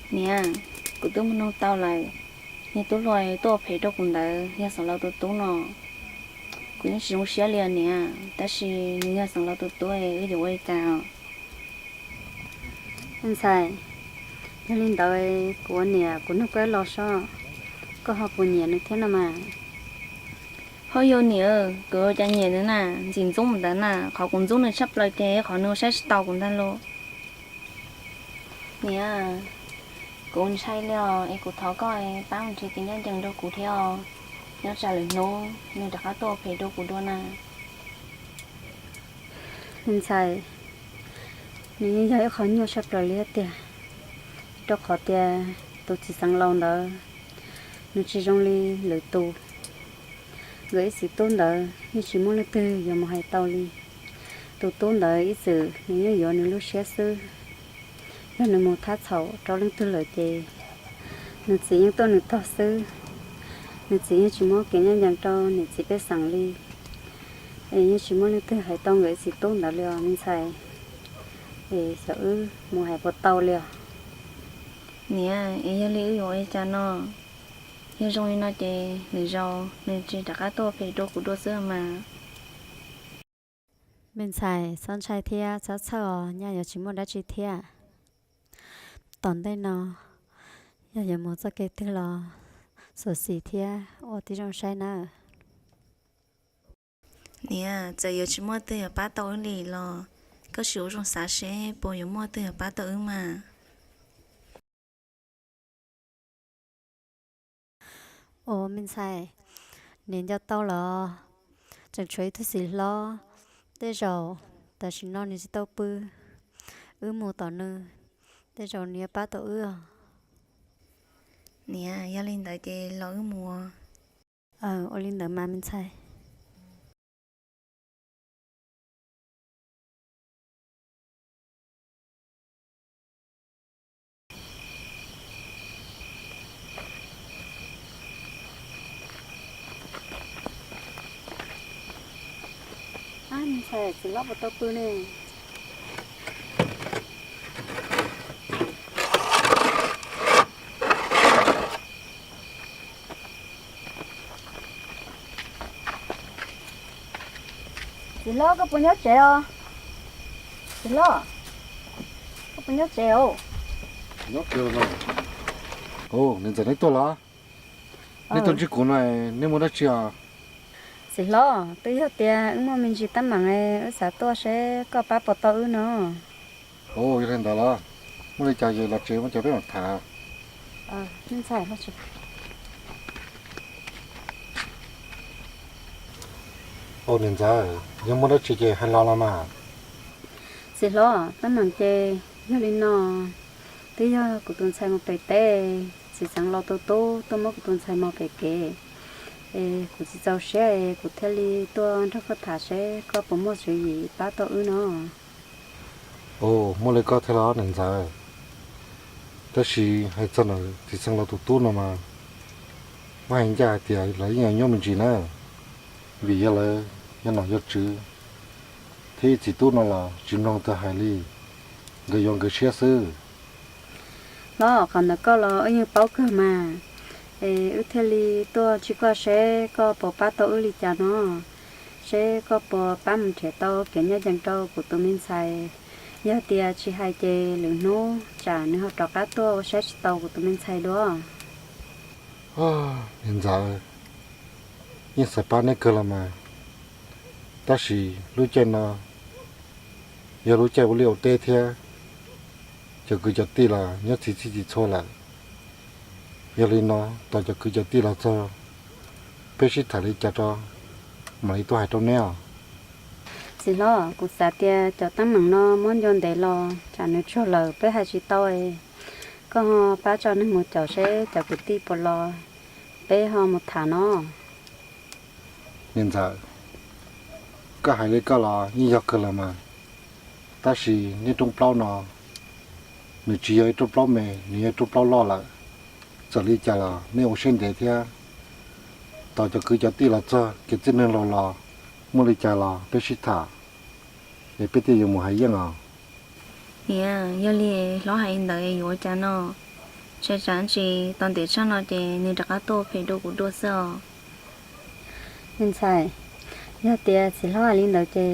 Niam, kuv twb mus nug tau lawm, niag tub hluas tuaj ua phem rau kuv ntawd yog xeem laus tus tub no. Kuv yeej tsis zoo siab li niam, tab sis nws yog xeem laus tus tub, wb yuav ua li cas? Me ntxhais, yog li ntawd kuv ua niam kuv nug koj ib los sob, koj ho puas nyiam nws thiab no mas? Ho yog niam, kuv ua cas nyiam nws na, ntxim ntxub mus ntawd na, qhov kuv ntxub nws tshaj plaws ces qhov nws ua saib tsis tau kuv ntag lauj. Niam, kuv ntshai li os, es kuv thov koj pab mus nrhiav kev ncaj ncees rau kuv thiab os, nyob tsam lwm hnub nws rov qab tuaj ua phem rau kuv dua na. Me ntxhais, nws yeej yog ib qho nyuaj tshaj plaws li thiab tiag, rau qhov tias tus txiv xeev laus ntawd nws tsis zoo li lwm tus. Nkawd ib txiv tub ntawd yeej tsis muaj leej twg yuav mus hais tau li. Tus tub ntawd ib txwm nws yeej yuav nws lub siab xwb. Yog nws mus thab txhaum rau leej twg lawm ces nws txiv yeej tuaj nws tog xwb. Nws txiv yeej tsis muab kev ncaj ncees rau niam txiv pej xeem li. Es yeej tsis muaj leej twg hais tau nkawd ib txiv tub ntawd li os me ntxhais. Es xyov wb mus hais puas tau li os. Niam, es yog li wb yuav ua li cas no? Yog zoo li no ces lwm zaus nws tsis rov qab tuaj phem rau kuv dua xwb mas. Me ntxhais, txhob ntshai thiab txhob txhawj os, nyaj yuav tsis muaj dab tsi thiab. Tom ntej no yog yuav mus txoj kev twg los xyuam xim thiab ua tib zoo saib nawb. Niam, txawm yuav tsis muaj twg yuav pab tau wb li los koj sim ua zoo xav seb puas yuav muaj twg yuav pab tau wb mas. Ua me ntxhais, niam nco tau los tseem tshuav ib tug txiv hlob, tej zaum tam sim no nws tsis tau pw, wb mus tom nws, tej zaum nws yuav pab tau wb os. Niam, yog li ntawd ces los wb mus. Ua li ntawd mas me ntxhais. Ab, me ntxhais, txiv hlob puas tau pw ne? Txiv hlob, koj puas nyob tsev os? Txiv hlob, koj puas nyob tsev os? Nyob tsev os. Niam ntxawm, neb tuaj los? Neb tuaj ntsib kuv no, neb muaj dab tsi os? Txiv hlob, twb yog tias wb muaj me ntsis teeb meem, wb xav tuaj seb koj pab puas tau wb no. Yog li ntawd los, muaj li cas ces los tsev muaj cas peb mam tham. Niam ntxawm, yog muaj dab tsi ces hais los los mas. Txiv hlob, teeb meem ces yog li no, twb yog kuv tus ntxhais mus pem teb, txiv xeev laus tus tub tuaj muab kuv tus ntxhais mos pem kev, es kuv tsis txaus siab es kuv thiaj li tuaj nrog koj tham seb koj puas muaj tswv yim pab tau wb no. Muaj li koj thiaj los niam ntxawm. Tab sis hais txog ntawm txiv xeev laus tus tub no mas, muab hais ncaj hais tias lawv yeej yuav nyuaj me ntsis na, vim yog lawv yog nom yog tswv, thiab ib txiv tub no los tsis mloog tus hais li, nkawd yuav nkawd siab xwb. Hlob, qhov ntawd koj los wb yeej paub kawg mas, es wb thiaj li tuaj ntsib koj seb koj puas pab tau wb li cas no, seb koj puas pab mus nrhiav tau kev ncaj ncees rau kuv tus me ntxhais. Yog tias tsis hais ces lwm hnub tsam nws ho rov qab tuaj ua saib tsis tau kuv tus me ntxhais dua. Niam ntxawm, yeej xav pab neb kawg los mas, tab sis lub caij no yog lub caij ua liaj ua teb thiab, cov kwv cov tij los nyob txiv txhij txiv txhua lawm. Yog li no tos cov kwv cov tij los txog, peb sib tham li cas rau mam li tuaj hais rau neb os. Txiv hlob, kuv xav tias cov teeb meem no muab nco ntev los tsam nws tsuag lawm peb hais tsis tau. Koj ho pab tso neeg mus caum seb cov kwv tij puas los, peb ho mus tham no. Niam ntxawm, koj hais li koj los yeej yog kawg los mas, tab sis nej rooj plaub no nws tsis yog ib rooj plaub me, nws yog rooj plaub loj lawm. Txawm li cas los nej ua siab ntev thiab, tos cov kwv cov tij los txog kev txij neeg laus los, muaj li cas los peb sib tham, es peb thiaj yuav mus hais yeej os. Niam, yog li hlob hais li ntawd yuav ua cas no? Tsam ntsis tau ntev tshaj no ces nws rov qab tuaj phem dua kuv dua xwb os. Me ntxhais, yog tias txiv hlob hais li ntawd ces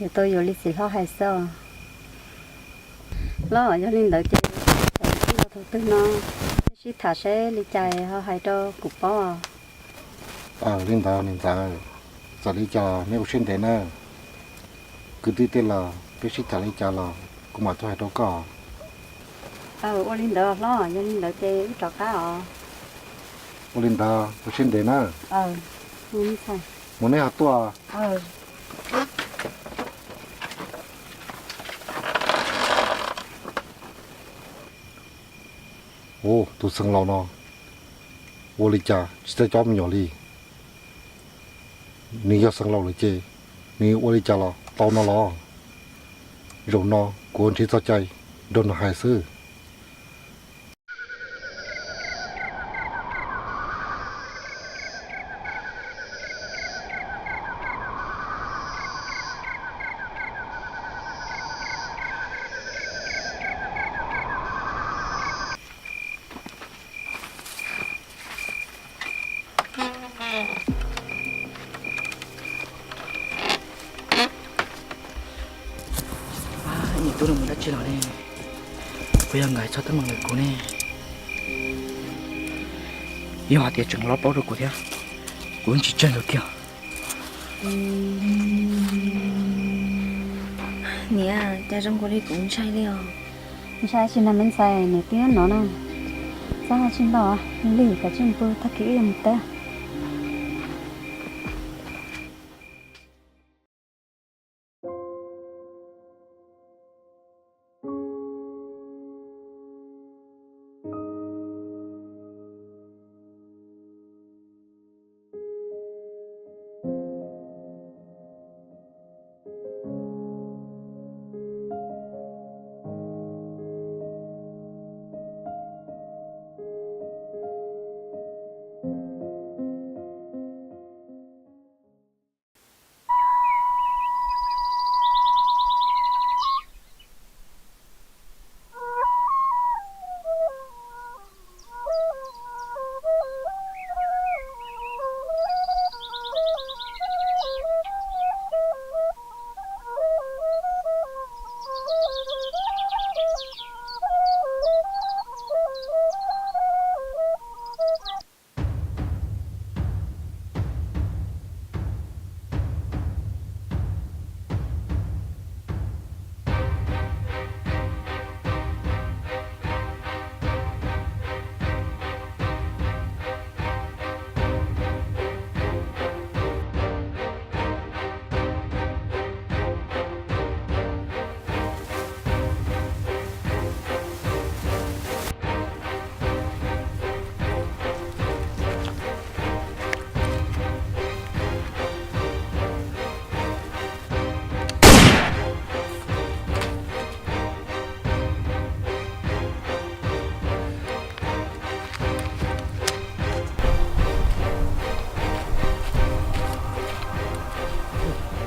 yuav tau yuav li txiv hlob hais xwb os. Hlob, yog li ntawd ces thaum twg no peb sib tham seb li cas ho hais rau kuv paub. Li ntawd niam ntxawm, txawm li cas neb ua siab ntev na. Kwv tij tej los peb sib tham li cas los kuv mam tuaj hais rau koj. Ua li ntawd hlob, yog li ntawd ces wb rov qab os. Ua li ntawd ua siab ntev na. Mus neb ho tuaj. Tus xeev laus no ua li cas tsis txawj coj me nyuam li. Nws yog xeev laus lawm ces nws ua li cas los tau no los. Zaum no kuv nrhiav txoj cai nrog nws hais xwb. Ib niam tub no mus dab tsi los ne? Puas yog nkawd txhob teeb meem lawm kuv ne? Yog hais tias tseem los paub rau kuv thiab, kuv yeej tsis tseg nkawd kiag. Niam, cas zoo nkaus li kuv ntshai li os. Ntshai tsis nag me ntxhais, niam twb nyob no na. Txhob hais tsis ntau, lig kom tsis pw, tag kis wb yuav mus teb.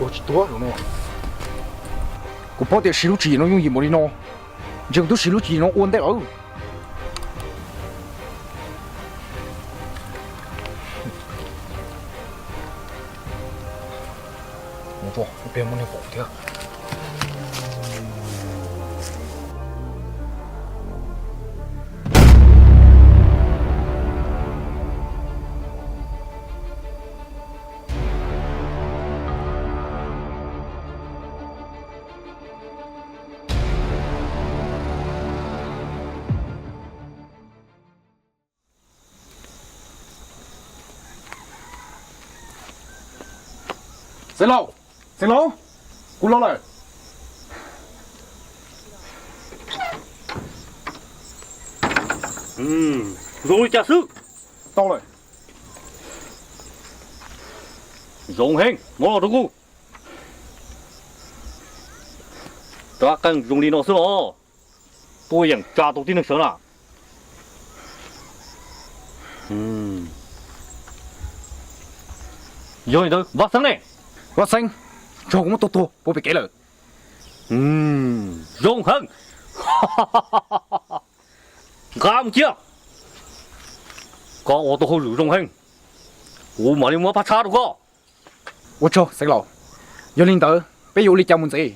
Tuag tsis tuag no. Kuv paub tias siv lub tswv yim no yooj yim npaum li no, ntshe kuv twb siv lub tswv yim no ua ntej lawm. Mus tso, ib pliag muaj neeg pom thiab. Xeev Laus, Xeev Laus, kuv los lawm. Zoo li cas xwb? Tau lawm. Zoo heev, muab los rau kuv. Rab qeej zoo li no xwb los, tuaj yeem tsa tau tib neeg sawv na. Yog li ntawd Vaj Xeeb ne? Vaj Xeeb, tso kuv muab tua tuag puas pem kev lawm? Zoo heev. Nqa mus cia. Koj ua tau hauj lwm zoo heev, kuv mam li muab phab tshab rau koj. Ua tsaug xeev laus, yog li ntawd peb yuav ua li cas mus ntxiv?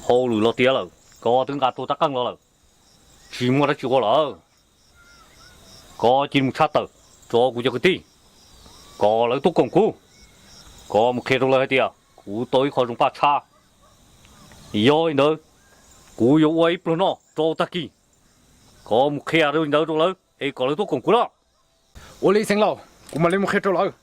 Hauj lwm los tiav lawm, koj twb nqa tau rab qeej los lawm, tsis muaj dab tsi ua lawm. Koj cia li mus tshaj tawm rau kuv cov kwv tij kom lawv tuaj koom kuv. Koj mus qhia rau lawv hais tias kuv tau ib qho zoo paj tshab. Yog li ntawd, kuv yuav ua ib pluag noj rau tag kis. Koj mus qhia li ntawd rau lawv es kom lawv tuaj koom kuv na. Ua li xeev laus, kuv mam li mus qhia rau lawv.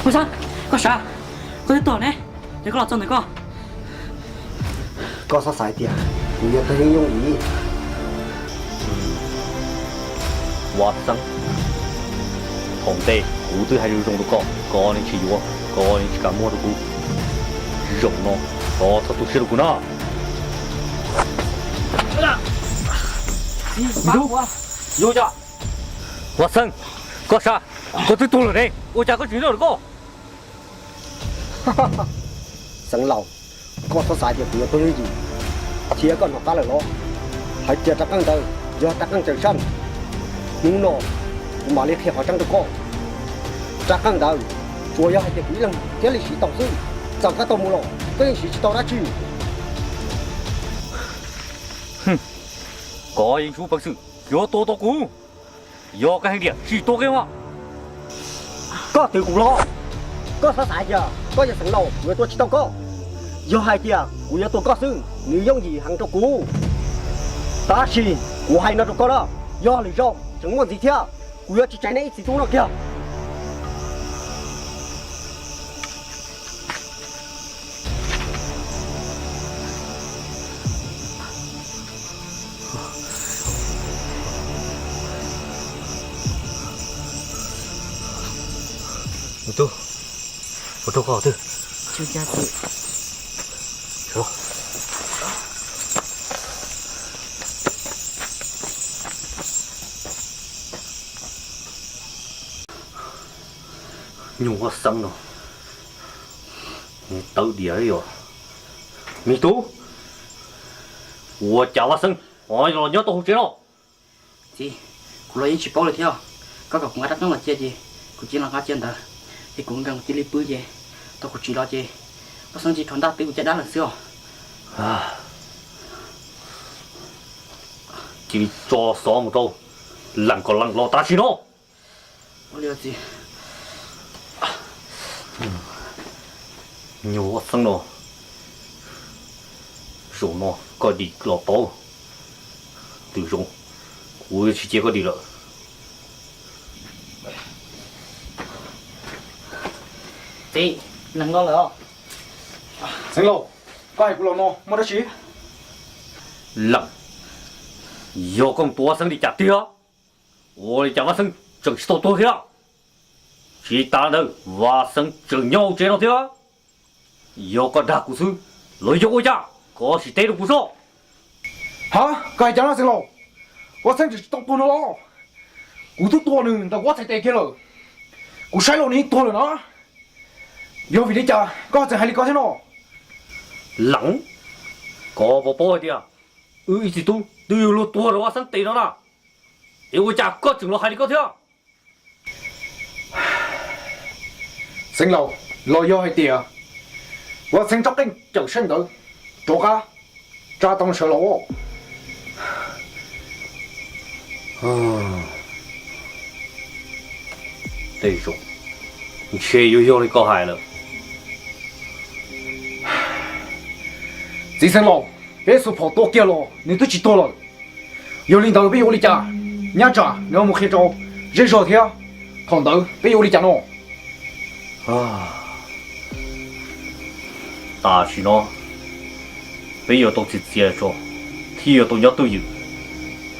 Ua Xeeb, koj sav, koj twb tuag ne, yog koj los txog ntawm koj. Koj txhob xav hais tias kuv yuav tuag yooj yooj yim. Ua Xeeb, thaum ntej kuv twb hais zoo zoo rau koj, koj yeej tsis yuav, koj yeej tsis kam muab rau kuv. Zaum no koj txhob tu siab rau kuv na. Ua Xeeb, koj sav, koj twb tuag lawm ne, ua cas koj tseem nyob rau koj? Xeev laus, koj txhob xav tias kuv yuav tuag yooj yim thiab koj hnov qab lawm los? Hais tias rab qeej ntawd yog rab qeej cawm seej. Hnub no kuv mam li qhia qhov tseeb rau koj. Rab qeej ntawd tsuas yog hais tias kuv ib leeg thiaj li siv tau xwb. Txawm koj tau mus los koj yeej siv tsis tau dab tsi. Koj yeej tshuav peev xwm yuav tua tau kuv. Yog koj hais tias tsis tua kiag mas koj twv kuv los. Koj txhob xav tias koj yog xeev laus kuv yuav tua tsis tau koj. Yog hais tias kuv yuav tua koj xwb nws yooj yim heev rau kuv. Tab sis kuv hais no rau koj na, yog lwm zaus tseem muaj ntxiv thiab kuv yuav tsis tseg nej ib txiv tub no kiag. Tus tub, ua rau koj twg? Nyuj Vaj Xeeb no, tawv diam li os. Me tub, ua cas Vaj Xeeb ho los nyob tau hauv tsev no? Txiv, kuv los yeej tsis paub li thiab. Koj kom kuv nqa rab qeej los cia ces kuv cia li los nqa cia ntawd, ces kuv nkees kuv cia li pw ces tau kuv tsim los ces Vaj Xeeb tsis rhuav ntaj twb kuv caj dab lawm xwb os. Cia li tso xov mus rau Lees kom Lees los tam sim no. Nyuj Vaj Xeeb no, zaum no koj dim los pauv, lwm zaus kuv yuav tsis cia koj dim lawm. Txiv, Lees los lawm os. Xeev Laus, koj hais kuv los no muaj dab tsi? Lees, yog koj mus tua Vaj Xeeb li cas tiag? Ua li cas Vaj Xeeb tseem tsis tau tuag thiab? Tsis tas ntawd Vaj Xeeb tseem nyob hauv tsev no thiab. Yog koj dag kuv xwb los yog ua cas, koj sim teb rau kuv sob. Ha, koj hais cas no Xeev Laus? Vaj Xeeb tseem tsis tau tuag no los? Kuv twb tua nws ntawm kuv ob txhais tes kiag lawm. Kuv saib los nws yeej tuag lawm no. Yog vim li cas koj tseem hais li ko thiab no? Lees, koj puas paub hais tias wb ib txiv tub twb yuav luag tuag rau Vaj Xeeb tes no na, es ua cas koj tseem los hais li ko thiab? Xeev Laus, los yog hais tias Vaj Xeeb rab qeej cawm seej ntawd rov qab tsa tau sawv los? Tej zaum ntshe yuav yog li koj hais lawm. Txiv Xeev Laus, Peb xuas phom tua kiag los nws twb tsis tuag lawm. Yog li ntawd peb yuav ua li cas? Nyab tsam nws mus qhia rau zej zog thiab. Thaum ntawd peb yuav ua li cas no? Tam sim no peb yuav tau txiav txim tso, thiaj yuav tau nyob twj ywm,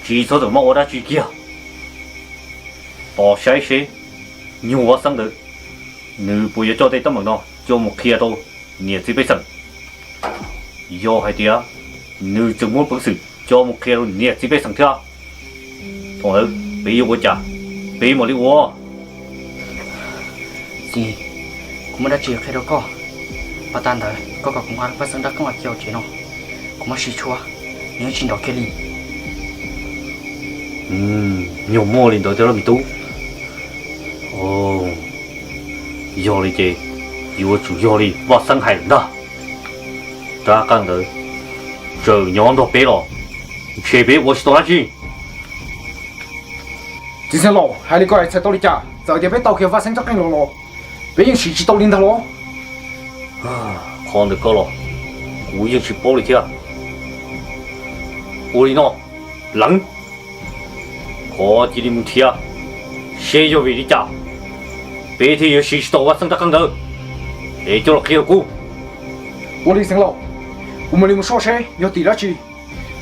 tsis txhob txawm maj ua dab tsi kiag. Tos saib seb nyuag Vaj Xeeb ntawd nws puas yuav coj tej teeb meem no coj mus qhia rau niam txiv pej xeem. Yog hais tias nws tseem muab peev xwm coj mus qhia rau niam txiv pej xeem thiab, thaum ntawd peb yuav ua cas? Peb mam li ua. Txiv, kuv muaj dab tsi qhia rau koj. Pas tas ntawd koj kom kuv nqa Vaj Xeeb rab qeej los cia hauv tsev no, kuv muab siv tshuaj, nws yeej tsis nrov kiag li. Nyuag muaj li ntawd thiab los me tub. Yog li ces yuav tsum yog li Vaj Xeeb hais lawm ntag. Rab qeej ntawd tseem nyob nrog peb los ntshe peb ua tsis tau dab tsi. Txiv Xeev Laus, hais li ko txhais tau li cas? Txawm tias peb tau kiag Vaj Xeeb rab qeej los los peb yeej siv tsis tau li ntag los? Qhov ntawd koj los kuv yeej tsis paub li thiab. Ua li no, Leev, koj cia li mus nrhiav seb yog vim li cas peb thiaj yuav siv tsis tau Vaj Xeeb rab qeej ntawd, es coj los qhia rau kuv. Ua li Xeev Laus, kuv mam li mus soj seb yog tim dab tsi,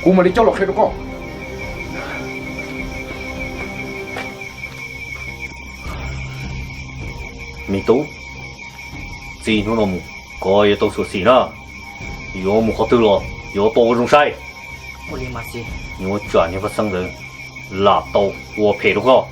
kuv mam li coj los qhia rau koj. Me tub, txij hnub no mus koj yuav tau xyuam xim na, yuav mus qhov twg los yuav tau ua zoo saib. Yuav tsam niag Vaj Xeeb ntawd lam tau ua phem rau koj.